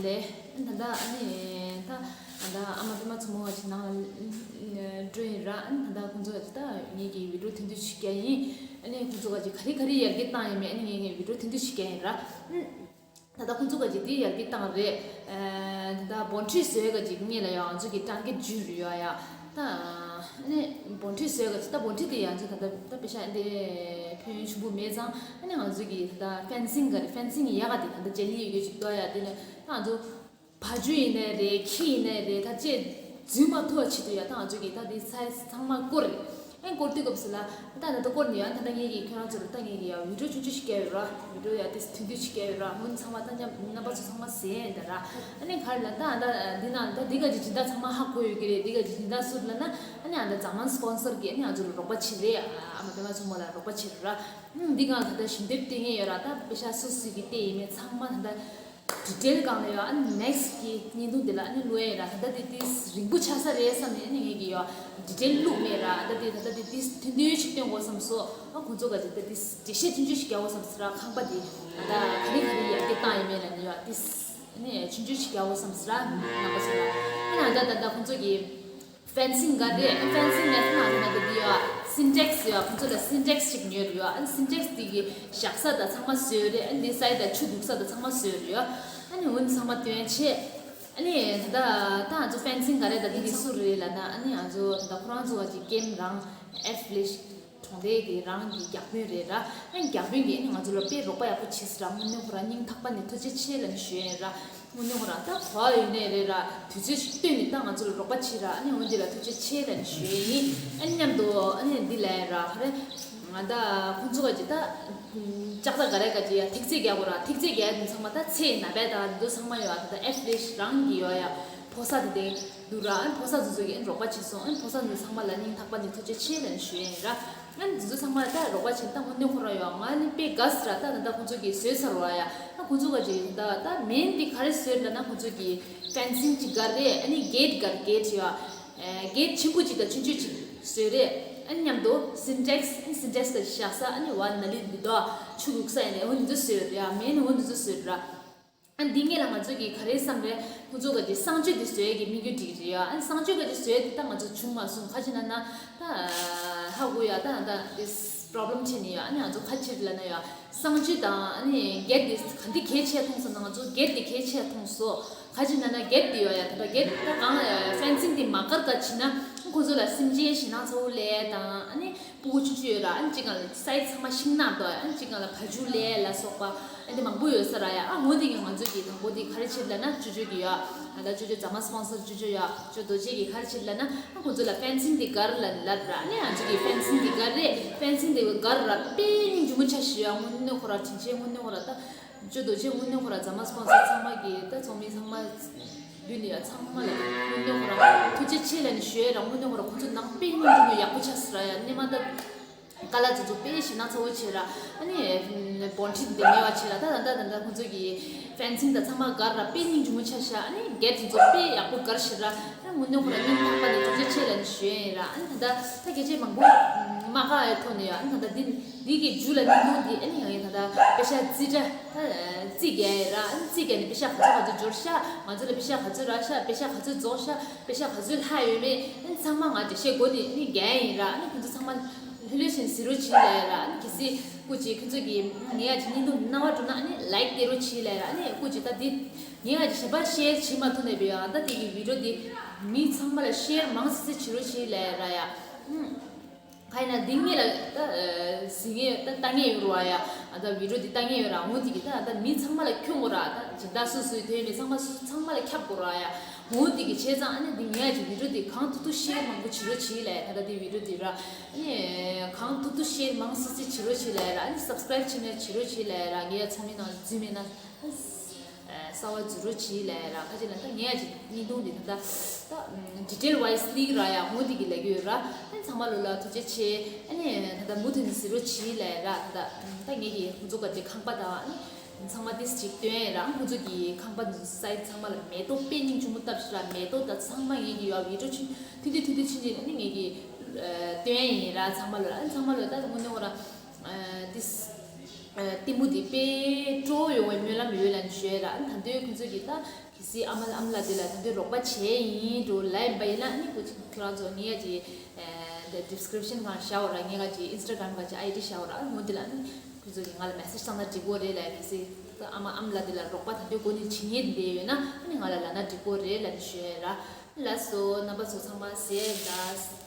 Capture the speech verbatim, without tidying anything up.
རེད། ད་ལྟ་ཨ་ནི་ད་ད་ལྟ་ཨ་མ་པད་མ་མཚོ་མོ་བ་ཅིག་ནང་ལ་འགྲོ་ཡིན་ར། ཨ་ནི་ད་ལྟ་ཁོང་ཚོ་ད་ངེད་ཀྱི་བི་ཌི་ཡོ་ཐུང་ཐུང་ཞིག་རྒྱག་ཡིན། ཨ་ནི་ཁོང་ཚོ་བ་ཅིག་ག་རེ་ག་རེ་ཡར་རྒྱས་བཏང་ཡིན་མིན། ཨ་ནི་ངེད་ཀྱི་བི་ཌི་ཡོ་ཐུང་ཐུང་ཞིག་རྒྱག་ཡིན་ར། ཨ་ད་ལྟ་ཁོང་ཚོ་ག་ཅིག་དེ་ཡར་རྒྱས་བཏང་རེད། ཨ་ད་ལྟ་བོན་ཁྲིད་བཟོས་ག་ཅིག་ངེད་ལ་ཡང་ང་ཚོ་གི་ཊར་གེཊ་བརྒྱུད་རེད་ཡ། ཡ་ད་ཨ་ནི་བོན་ཁྲིད་བཟོས་ག་ཅིག་ད་བོན་ཁྲིད་དེ་ཡང་ཅིག་ད་ལྟ་ད་པེ་ཤ་འདི་ཕན་ཡོན་ཆེན་པོ་མེད་ཙང་། ཨ་ནི་ང་ཚོ་གི་ད་ལྟ་ཕེན་སིང་ག་རེ་ཕེན་སིང་ཡག་ག་དེ་ད་ལྟ་ཅལ་ལི་ཡོད་གི་ཅིག་ཏོ་ཡ། དེ་ནས་ད་ང་ཚོ་བ་ཕྱུགས་ཡིན་ནའི་རེད། ཁྱི་ཡིན་ནའི་རེད། ད་ཅེས་རྫུན་མ་ཐུ་བ་ཆེད་དུ་ཡ། ད་ང་ཚོ་གི་ད་དེ་ཚ་ཚང་མ་བསྐོར་རེད། ཨེ་སྐོར་དུས་སྐབས་སུ་ལ་ད་ད་ལྟ་སྐོར་ནས་ཡང་ད་ལྟ་ངེད་ཀྱིས་ཁྱོད་རང་ཚོར་ད་ངེད་ཀྱིས་ཡང་བི་ཌི་ཡོ་ཆུང་ཆུང་ཞིག་བཀལ་ཡོད་ར། བི་ཌི་ཡོ་ཡང་དེ་ཐུང་ཐུང་ཞིག་བཀལ་ཡོད་ར། སྔོན་ཚང་མ་ད་མཉམ་རྣམ་པ་ཚོ་ཚང་མ་གཟིགས་ཡིན་ད་ར། ཨ་ནི་ག་རེ་ལ་ད་ད་འདི་ན་ད་འདི་ག་ཅིག་སྦྱིན་བདག་ཚང་མ་ཧ་གོ་ཡོད་ཀྱི་རེད། འདི་ག་ཅིག་སྦྱིན་བདག་སུ་ལ་ན། ཨ་ནི་ཨ་ད་ཛ་མན་སི་པོན་སར་གྱིས་ཨ་ནི་ང་ཚོ་ལ་རོགས་པ་བྱེད་རེད། ཨ་མ་པད་མ་མཚོ་མོ་ལ་རོགས་པ་བྱེད་ར། ཨ་འདི་ག་ད་ད་ཞིབ་འདེབས་སྟེར་མཁན་ཡོད་ར། ད་པེ་ཤ་སུ་སུ་གི་སྟེར་ཡིན་མིན་ཚང་མ་ད་ད། ཌི་ཊེལ་སྒང་ལ་ཡོད། ཨ་ནི་ནེག་སི་ཊི་གི་བརྙན་ཐུང་དེ་ལ་ཨ་ནི་བླུག་ཡས་ར། ད་ལྟ་དེ་དེ་རིང་པོ་ཆགས་ས་རེད་བསམ་ནས་ཨ་ནི་ངེད་ཀྱིས་ཡོད་ཌི་ཊེལ་བླུགས་མེད་ར། ད་ལྟ་དེ་ད་ལྟ་དེ་དེ་ཐུང་ཐུང་ཞིག་སྟོན་དགོས་བསམ་སོང་། ཨ་ཁོང་ཚོ་ག་ཅིག་ད་དེ་འགྲེལ་བཤད་ཆུང་ཆུང་ཞིག་རྒྱག་དགོས་བསམ་སོང་ར། ཁང་པ་དེ་ད་ལྟ་ག་རེ་ག་རེ་ཡར་རྒྱས་བཏང་ཡིན་མིན་ལ་ནི་ཡོད་དེ་ཨ་ནི་ཆུང་ཆུང་ཞིག་རྒྱག་དགོས་བསམ་སོང་ར། རྣམ་པ་ཚོ་ལ་ཨ་ནི་ད་ད་ད་ཁོང་ཚོ་གི་ཕེན་སིང་ག་རེ། ཨ་ཕེན་སིང་ནས་ན་ན་འདི་ཡོད། སིན་ཊེག་སི་ཡོད། ཁོང་ཚོ་ལ་སིན་ཊེག་སི་ཞིག་ཉོས་ཡོད། ཨ་སིན་ཊེག་སི་དེ་གི་བཞག་ས་དང་ཚང་མ་བཟོས་རེད། ཨ་འདི་སའི་དང་ཆུ་འདུག་ས་དང་ཚང་མ་བཟོས་ཡོད། ཨ་ནི་འོན་ཚང་མ་སྟོན་ཆེ། ཨ་ནི་ད་ད་ང་ཚོ་ཕེན་སིང་ག་རེ་དང་འདི་འདི་སུ་རེད་ལབ་ན། ཨ་ནི་ང་ཚོ་ད་ཁོ་རང་ཚོ་བ་གི་ཀེམ་རང་ཨེ་ཕི་ལེ་ཤི་གྲོང་སྡེ་གི་རང་གི་བརྒྱ་དཔོན་རེད་ར། ཨ་ནི་བརྒྱ་དཔོན་གྱིས་ཨ་ནི་ང་ཚོ་ལ་དཔེ་རོགས་པ་ཡག་པོ་བྱས་སོང་ར། དངོས་གནས་ཁོ་རང་སྙིང་ཐག་པ་ནས་ཐུགས་རྗེ་ཆེ་ལབ་ནས་ཞུ་ཡ་ཡིན་ར། དངོས་གནས་ཁོ་རང་ད་གོ་བ་ཡོད་ནའི་རེད་ར། དུས་ཚོད་ཅིག་བཏོན་ནས་ད་ང་ཚོ་ལ་རོགས་པ་བྱས་ར། ཨ་ནི་འོན་ཏེ་ལ་ཐུགས་རྗེ་ཆེ་ལབ་ནས་ཞུ་ཡ་ཡིན། ཨ་ནི་མཉམ་དུ་ཨ་ནི་འདི་ལབ་ཡ་ར། ཧ་རེ། ང་ད་ཁོང་ཚོ་ག་ཅིག་ད་ལྕགས་རྟ་ག་རེ་ག་ཅིག་ཡ་ཐིག་ཚད་རྒྱག་དགོས་ར། ཐིག་ཚད་རྒྱག་ཡ་དེ་ཚང་མ་ད་ཚེ་ན་བས་ད་འདི་ཚོ་ཚང་མ་ཡོད། ཨ་ད་ཨེ་ཕི་ལེ་ཤི་རང་གི་ཡོད་ཡ་ཕོ་གསར་དེ་དེ་འདུག་ར། ཨ་ནི་ཕོ་གསར་དེ་ཚོ་གིས་ཨ་ནི་རོགས་པ་བྱས་སོང་། ཨ་ནི་ཕོ་གསར་དེ་ཚོ་ཚང་མ་ལ་སྙིང་ཐག་པ་ནས་ཐུགས་རྗེ་ཆེ་ལབ་ནས་ཞུ་ཡ་ཡིན་ར། ཨ་ནི་འདི་ཚོ་ཚང་མ་ད་རོགས་པ་བྱེད་སྟངས་དངོས་གནས་ཁོ་རང་ཡོད། ང་ནི་དཔེ་དགའ་སི་ར། ད་ད་ད་ཁོང་ཚོ་གིས་བཟོས་ཚར་བ་ཡ། ད་ཁོང་ཚོ་ག་ཅིག་ད་ད་མེན་དེ་ག་རེ་བཟོས་ལབ་ན། ཁོང་ཚོ་གིས་ཕེན་སིང་ཅིག་ག་རེ། ཨ་ནི་གེ་ཊི་ག་རེ་གེ་ཊི་ཡོད། གེ་ཊི་ཆེན་པོ་ཅིག་དང་ཆུང་ཆུང་ཅིག་བཟོས་རེད། ཨ་ནི་མཉམ་དུ་སིན་ཊེག་སི། ཨ་ནི་སིན་ཊེག་སི་ག་བཞག་ས། ཨ་ནི་བ་ན་ལི་འདི་དོ་ཆུ་བླུགས་ས་ཡིན་ནའི་འོ་འདི་ཚོ་བཟོས་རེད་ཡ། མེན་འོ་འདི་ཚོ་བཟོས་རེད་ར། ཨ་འདི་ངེད་ལ་ང་ཚོ་གིས་ག་རེ་བསམ་རེད། ཁོང་ཚོ་ག་ཅིག་གསང་སྤྱོད་དེ་བཟོ་ཡས་ཀྱི་དམིགས་ཡུལ་འགྲིག་རེད་ཡ། ཨ་གསང་སྤྱོད་ག་ཅིག་བཟོ་ཡས་དེ་ད་ང་ཚོ་བྱུང་མ་སོང་། ག་ཅི་ན་ན་ད་ཧ་གོ་ཡ། ད་ད་དེ་པོ་རོབ་ལེམ་ཆེ་ནི་ཡ། ཨ་ནི་ང་ཚོ་ག་ཅིག་ལབ་ན་ཡ། གསང་སྤྱོད་དང་ཨ་ནི་གེ་ཊི་དེ་ག་འདི་གལ་ཆེ་མཐོང་སོང་ན། ང་ཚོ་གེ་ཊི་དེ་གལ་ཆེ་མཐོང་སོང་། ག་ཅི་ན་ན་གེ་ཊི་དེ་ཡོད་ཡ། ད་ད་གེ་ཊི་ད་གང་ཕེན་སིང་དེ་མ་བཀར་ག་ཅི་ན་ཁོང་ཚོ་ལ་སེམས་ཅན་ཞེད་སྣང་ཚ་བོ་ལས་དང་། ཨ་ནི་སྤུ་གུ་ཆུང་ཆུང་ཡོད་ར། ཨ་ནི་གཅིག་གང་ལ་སའི་ཚང་མ་ཤིང་ནགས་དང་། ཨ་ནི་གཅིག་གང་ལ་བ་ཕྱུགས་ལས་ལ་སོགས་པ་ཨ་ནི་མང་པོ་ཡོད་ས་ར་ཡ། ཨ་འོ་དེ་གི་ང་ཚོ་གི་དང་པོ་དེ་ག་རེ་བྱེད་ལབ་ན། ཅོ་ཅོ་གི་ཡ། ཨ་ད་ཅོ་ཅོ་ཛ་མ་སི་པོན་སར་ཅོ་ཅོ་ཡ་ཅོ་རྡོ་རྗེ་གི་ག་རེ་བྱེད་ལབ་ན། ཨ་ཁོང་ཚོ་ལ་ཕེན་སིང་དེ་བཀར་ལབ་ལབ་ར། ཨ་ནི་ང་ཚོ་གི་ཕེན་སིང་དེ་བཀར་རེད། ཕེན་སིང་དེ་བཀར་ར་དཔེ་སྙིང་རྗེ་མོ་ཆགས་ཤག་ཡ། དངོས་གནས་ཁོ་ར་དྲིན་ཆེན། དངོས་གནས་ཁོ་ར་ད། ཅོ་རྡོ་རྗེ་དངོས་གནས་ཁོ་ར་ཛ་མ་སི་པོན་སར་ཚང་མ་གི་ད་ཚོགས་མི་ཚང་མ་མདུན་ནས་ཡ་ཚང་མ་ལ་དངོས་གནས་ཁོ་ར་ཐུགས་རྗེ་ཆེ་ལབ་ནས་ཞུ་ཡས་ར། དངོས་གནས་ཁོ་ར་ཁོ་ཚོ་ནང་དཔེ་སྙིང་རྗེ་མོ་ཡག་པོ་ཆགས་སོང་ར་ཡ། སྣེ་མ་ད་ཀ་ལ་ཚོ་ཚོ་དཔེ་ཞེད་སྣང་ཚ་བོ་བྱས་ར། ཨ་ནི་བོན་ཁྲིད་འདི་མེད་པ་བྱས་ར། ད་ད་ད་ད་ད་ཁོ་ཚོ་གི་ཕེན་སིང་ད་ཚང་མ་བཀར་ར་དཔེ་སྙིང་རྗེ་མོ་ཆགས་ཤག་ཨ་ནི་གེ་ཊི་ཚོ་དཔེ་ཡག་པོ་བཀར་ཤག་ར། ཨ་དངོས་གནས་ཁོ་ར་སྙིང་ཐག་པ་ནས་ཐུགས་རྗེ་ཆེ་ལབ་ནས་ཞུ་ཡས་ཡིན་ར། ཨ་ནི་ད་ད་ད་སྐད་ཆ་མང་པོ་མ་ཁ་ཡ་ཐོག་ནས་ཡ། ཨ་ནི་ད་ད་འདི་འདི་གི་མཇུག་ལ་བརྙན་ཐུང་འདི་ཨ་ནི་ཡང་ཡིན་ད་ད་པེ་ཤ་རྩིས་ཁྲ་ད་རྩིས་རྒྱག་ཡས་ར། ཨ་ནི་རྩིས་རྒྱག་ནས་པེ་ཤ་ག་ཚོད་ག་ཚོད་འབྱོར་ཤག་ང་ཚོ་ལ་པེ་ཤ་ག་ཚོད་རག་ཤག་པེ་ཤ་ག་ཚོད་རྫོགས་ཤག་པེ་ཤ་ག་ཚོད་ལྷག་ཡོད་མེད། ཨ་ནི་ཚང་མ་ང་འགྲེལ་བཤད་སྒོ་ནས་ཨ་ནི་རྒྱག་ཡས་ཡིན་ར། ཨ་ནི་ཁོང་ཚོ་ཚང་མ་ལྷོད་ལྷོད་བྱས་ནས་གཟིགས་རོགས་བྱེད་ལབ་ཡས་ར། ཨ་ནི་གལ་སྲིད་སྐུ་མཁྱེན་ཁྱོད་ཚོ་གིས་ངའི་ཡ་ཅིག་བརྙན་ཐུང་སྣང་བ་འགྲོ་ན་ཨ་ནི་ལའིཀ་སྟེར་རོགས་བྱེད་ལབ་ཡས་ར། ཨ་ནི་སྐུ་མཁྱེན་ད་འདི་ངའི་ཡ་ཅིག་གཞན་པ་ཤེར་བྱེད་མ་ཐུབ་ནས་བས་ཡ། ད་འདི་གི་བི་ཌི་ཡོ་འདི་མི་ཚང་མ་ལ་ཤེར་མང་སེ་སེ་བྱེད་རོགས་བྱེད་ལབ་ཡས་ར་ཡ། ཨུམ། ག་ཡིན་ན་འདི་ངེད་ལ་ད་གཟིགས་ངེས་ད་ལྟ་ངེས་ཡོད་ར་ཡ། ཨ་ད་བི་ཌི་ཡོ་འདི་ལྟ་ངེས་ཡོད་ར། འོ་འདི་གི་ད་ད་མི་ཚང་མ་ལ་ཁྱོན་དགོས་ར། ད་སྦྱིན་བདག་སུ་སུའི་དོན་མི་ཚང་མ་སུ་ཚང་མ་ལ་ཁྱབ་དགོས་ར་ཡ། འོ་འདི་གི་བྱས་ཙང་ཨ་ནི་འདི་ངས་ཀྱི་བི་ཌི་ཡོ་འདི་གང་ཐུབ་ཐུབ་ཤེར་མང་པོ་བྱེད་རོགས་བྱེད་ལབ་ཡ། ད་ལྟ་འདི་བི་ཌི་ཡོ་འདི་ར། ཨ་ནི་གང་ཐུབ་ཐུབ་ཤེར་མང་སེ་སེ་བྱེད་རོགས་བྱེད་ལབ་ཡ་ར། ཨ་ནི་སབ་སི་ཀ་རེབ་བྱེད་ན་བྱེད་རོགས་བྱེད་ལབ་ཡ་ར། ངས་ཚོགས་མི་ནང་འཛུལ་མེད་ན། གསར་པ་འཛུལ་རོགས་བྱེད་ལབ་ཡ་ར། ཁ་ཅིག་ལ་ད་ངས་ཀྱི་བརྙན་ཐུང་འདི་ད་ད་ད་ཌི་ཊེལ་ཝའི་སི་ལིག་ར་ཡ། འོ་འདི་གི་ལབ་ཀྱི་ཡོད་ར། ཨ་ནི་ཚང་མ་ལོ་ལ་ཐུགས་རྗེ་ཆེ། ཨ་ནི་ད་ད་མུ་མཐུད་ནས་གཟིགས་རོགས་བྱེད་ལབ་ཡ་ར། ད་ད་ད་ངས་ཀྱི་ཁོང་ཚོ་ག་ཅིག་ཁང་པ་དང་ཨ་ནི་ཚང་མ་ཏིས་ཅིག་སྟོན་ཡ་ར། ཁོང་ཚོ་གི་ཁང་པ་འདི་སའི་ཚང་མ་ལ་མེ་ཏོག་དཔེ་སྙིང་རྗེ་མོ་བཏབ་ཤག་ར། མེ་ཏོག་ད་ཚང་མ་ངས་ཀྱི་ཡོད་བི་ཌི་ཡོ་ཆུང་ཐུང་ཐུང་ཐུང་ཐུང་ཆུང་ཆུང་ཨ་ནི་ངས་ཀྱི་སྟོན་ཡ་ཡིན་ར། ཚང་མ་ལོ་ཨ་ནི་ཚང་མ་ལོ་ད་དངོས་གནས་ཁོ་ར་ཏིས། གཏི་མུག་དེ་དཔེ་སྤྲོ་ཡོང་བའི་སྨོན་ལམ་ཡོད་ལབ་ནས་ཞུ་ཡ་ར། ཨ་ནི་ད་དུང་ཁོང་ཚོས་ཀྱིས་ད་གལ་སྲིད་ཨ་མ་ལ་ཨ་མ་ལགས་དེ་ལ་ད་དུང་རོགས་པ་བྱས་ཡིན་འགྲོ་ལབ་ཡིན་པ་ཡིན་ན། ཨ་ནི་ཁོ་ཁྱོད་རང་ཚོ་ངའི་ཡ་གི་ཨ་ད་ཌིསི་ཀི་རིབ་ཤན་སྒང་བཞག་འོ་ར། ངའི་ཡ་གི་ཨིན་སི་ཊ་གྷ་རམ་ག་ཅིག་ཨའི་ཌི་བཞག་འོ་ར། ཨ་ནི་འོ་དེ་ལ་ཨ་ནི་ཁོང་ཚོས་ཀྱིས་ང་ལ་མེ་སེ་ཇི་བཏང་ན་འགྲིག་གོ་རེད་ལབ། གལ་སྲིད་ད་ཨ་མ་ཨ་མ་ལགས་དེ་ལ་རོགས་པ་ད་དུང་དགོས་ནི་བྱེད་མཁན་དེ་ཡོད་ན། ཨ་ནི་ང་ལ་ལབ་ན་འགྲིག་གོ་རེད་ལབ་ནས་ཞུ་ཡ་ར། ལགས་སོ། རྣམ་པ་ཚོ་ཚང་མ་ཟེར་ད།